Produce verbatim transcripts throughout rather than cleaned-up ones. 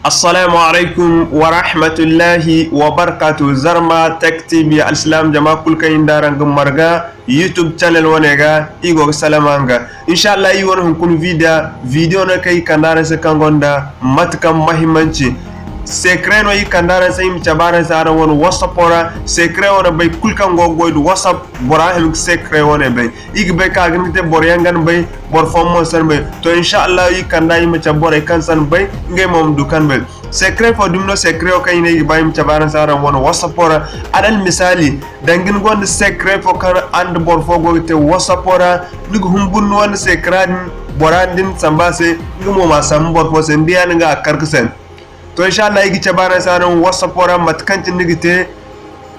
Assalamu alaikum wa rahmatullahi wa barakatuh. Zarma Tech T V, alsilaam jama kulu kaŋ i nda araŋ ga marga YouTube channel wane ga, i go ga salama nga. Insha Allah, i wane hunkuna video, video no kaŋ i kande araŋ se kaŋ gonda mate kaŋ mahimmanci. Secret no i kande araŋ se, i ma cabe araŋ se araŋ wane WhatsApp ra. Secret wane bay kulu kaŋ go ga goy da WhatsApp, bora hima ga secret wane bay. I ga bay kaŋ a ga hin ga te boro yaŋ ga ni bay, boro fooyaŋ mo si ni bay. To, insha Allah, i kand'a i ma cabe borey kaŋ si ni bay, ngey mo ma du ka ni bay. Secret fo dumi no, secret wo kaŋ i ne i ga ba i ma cabe araŋ se araŋ wane WhatsApp ra. Alal misaali, danga ni gonda secret fo kaŋ araŋ nda boro fo go ga te WhatsApp ra, ni ga humburu ni wane secret din bora din samba se, nga mo ma samba boro fo se, ni di yaadin ga a kar ga se. To, insha Allah, i ga cabe araŋ se araŋ WhatsApp ra mate kaŋ cine ni ga te.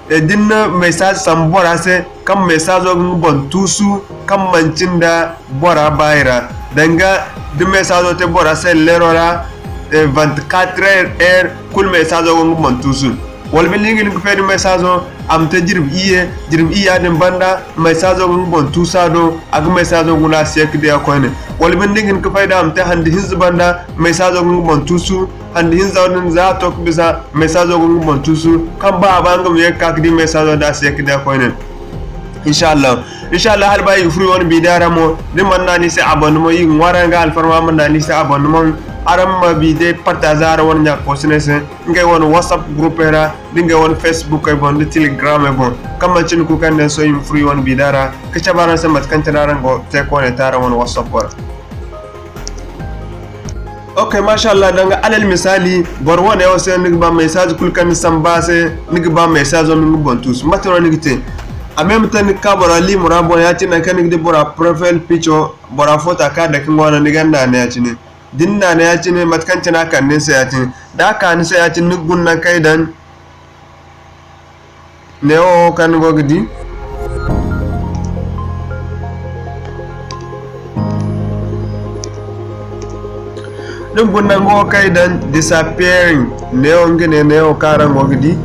Eh, da ni na message sambu bora se, kaŋ message ga nga boŋ tuusu, kaŋ manci nda bora baayi ra. Danga da message te bora se leero ra, eh, vingt-quatre heures, kulu message ga nga boŋ tuusu. Wala binde ni ga hin ga fay da message, a ma te jirbi iyye, jirbi iyya din banda, message ga nga boŋ tuusu a do, a ga message guna a se ga di a koyne. Wala binde ni ga hin ga fay da a ma te handi hinza banda, message ga nga boŋ tuusu, handi hinza din za a to ga bisa, message ga nga boŋ tuusu, kaŋ ba a ba nga ma ye ga ka ga di message da a se ga di a koyne. Insha Allah. Insha Allah, hala ba i ga furo i wane video ra mo, da ni mana naanu i se abonnement, i ga ŋwaaray araŋ ga alfarma ma naanu i se abonnement, araŋ ma video partager araŋ wane ɲa-ka-foosiney se, ngey wane WhatsApp group ra, da ngey wane Facebook boŋ, da Telegram boŋ. Kaŋ manci ni kulu kaŋ ni daŋ sohõ i ma furo i wane video ra, ga cabe araŋ se mate kaŋ cine araŋ go ga te kooney te araŋ wane WhatsApp ra. Ok, masha Allah, danga alal misaali, boro wane wo se ni ga ba message kulu kaŋ ni samba a se, ni ga ba message wo ma nga boŋ tuusu. Mate no ni ga te? A même temps ni ga ka bora liimo ra boŋ ya-cine, nangu kaŋ ni ga di bora profile picture, bora foto kaŋ a dake nga wane, ni ga naanu ya-cine. Da ni naanu ya-cine, mate kaŋ cine a kande ni se ya-cine. Da a ka ni se ya-cine, ni ga guna nangu kaŋ i daŋ. Neewo wo kaŋ ni go ga di. Ni guna nango wo kaŋ i daŋ disappearing. Neewo nga ne, neewo kaŋ araŋ go ga di.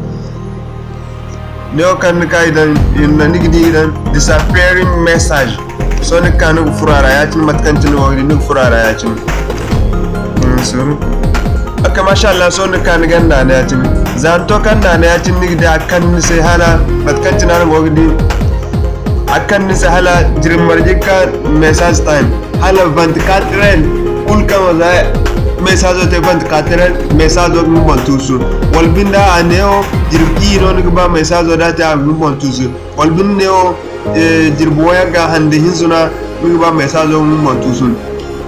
Neewo kaŋ ni ka i daŋ, ni ga di i daŋ disappearing message. Sohõ ni ga ka ni ga furo a ra ya-cine, mate kaŋ cine ni go ga di ni ga furo a ra ya-cine. Ni ma suuru. Ok, masha Allah, sohõ ni ga ka ni ga naanu ya-cine. Za ni to kaŋ naanu ya-cine, ni ga di a ga kande ni se hala mate kaŋ cine araŋ go ga di. A ga kande ni se hala jirbi marje ga ka message time. Hala vingt-quatre heures, kulu kaŋ za message te vingt-quatre heures, message ga nga boŋ tuusu. Wala binde a neewo jirbi iyye no ni ga ba message da a te a ga nga boŋ tuusu. Wala binde neewo, eh, jirbi wayagga hande hinzuna, ni ga ba message wo ma tuusu.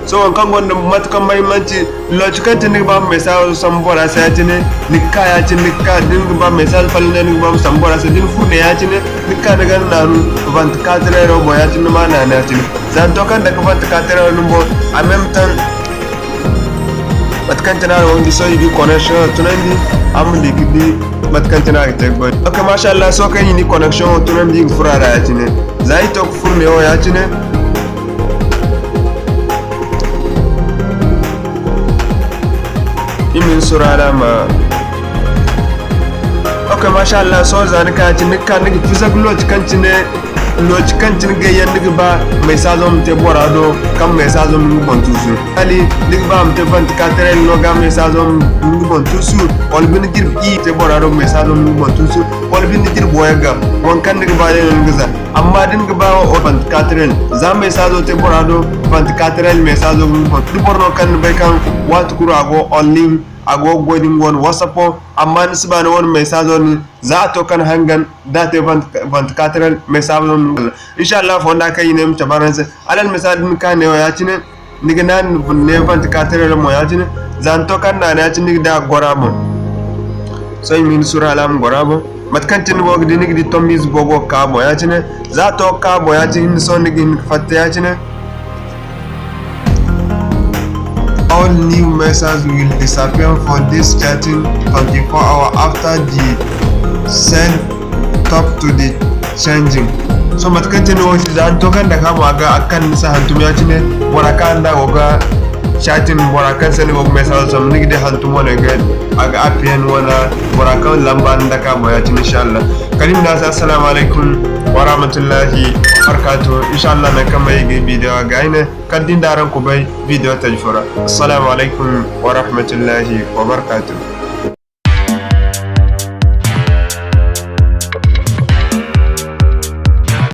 Sohõ, waŋ kaŋ gonda mate kaŋ mahimmanci, lokaci kaŋ cine ni ga ba message sambu bora se ya-cine, ni ga ka ya-cine, ni ga ka, da ni ga ba message folloŋ no ni ga ba ma sambu bora se, da ni furo ne ya-cine, ni ga ka ni ga naanu vingt-quatre heures boŋ ya-cine, ni ma naanu ya-cine. Za ni to kaŋ dake vingt-quatre heures no ni boŋ, en même temps, mate kaŋ cine a go ga di sohõ, i ga connexion tunandi, a ma di ga di mate kaŋ cine a ga te ga goy. Ok, masha Allah, sohõ kaŋ i na connexion wo tunandi, i ga furo a ra ya-cine. Za i to ga furo neewo ya-cine, i ma ni suuru alaama. Ok, masha Allah, sohõ za ni ka ya-cine, ni ga ka ni ga fiza ga lokaci kaŋ cine Lokaci kaŋ cine gayyaŋ ni ga ba message ma te bora do, kaŋ message ma nga boŋ tuusu. Hali ni ga ba ma te vingt-quatre heures no ga message ma nga boŋ tuusu, wala binde jirbi iyye te bora do message ma nga boŋ tuusu, wala binde jirbi wayagga, waŋ kaŋ ni ga ba day no ni ga za. Amma da ni ga ba vingt-quatre heures, za message te bora do, vingt-quatre heures message ma nga boŋ tuusu. Da boro no kaŋ ni bay kaŋ waati kulu a go online, a go ga goy da nga wane WhatsApp, amma ni si ba ni wane message din, za a to kaŋ hangan, da a te vingt-quatre heures message no. Insha Allah, fonda kaŋ i ne ma cabe araŋ se. Alal misaali, da ni ka neewo ya-cine, ni ga naanu ne vingt-quatre heures mo ya-cine. Za ni to kaŋ naanu ya-cine, ni ga di a ga goro a boŋ. Sohõ i ma hin suuru hala a ma goro a boŋ. Mate kaŋ cine ni go ga di, ni ga di tombiize boobo ga ka a boŋ ya-cine. Za a to ga ka a boŋ ya-cine, sohõ ni ga hin ga fatta ya-cine. All new messages will disappear for this chatting twenty-four hours after the send top to the changing. So, mate kaŋ cine wo si za ni to kaŋ dake a boŋ a ga, a ga kande ni se hantum ya-cine, bora kaŋ a nda a go ga chatting, bora kaŋ se ni go ga message sambu, ni ga di hantum wane ga, a ga appear ni wane, bora kaŋ lamba ni dake a boŋ ya-cine, insha Allah. Kala i ma ne a se, assalamu alaikum. wa rahmatullahi wa barakatuh. Insha Allah, nangu kaŋ ay ga video gaay ne, kala da ni da araŋ kubay video taji fo ra. Assalamu alaykum wa rahmatullahi wa barakatuh.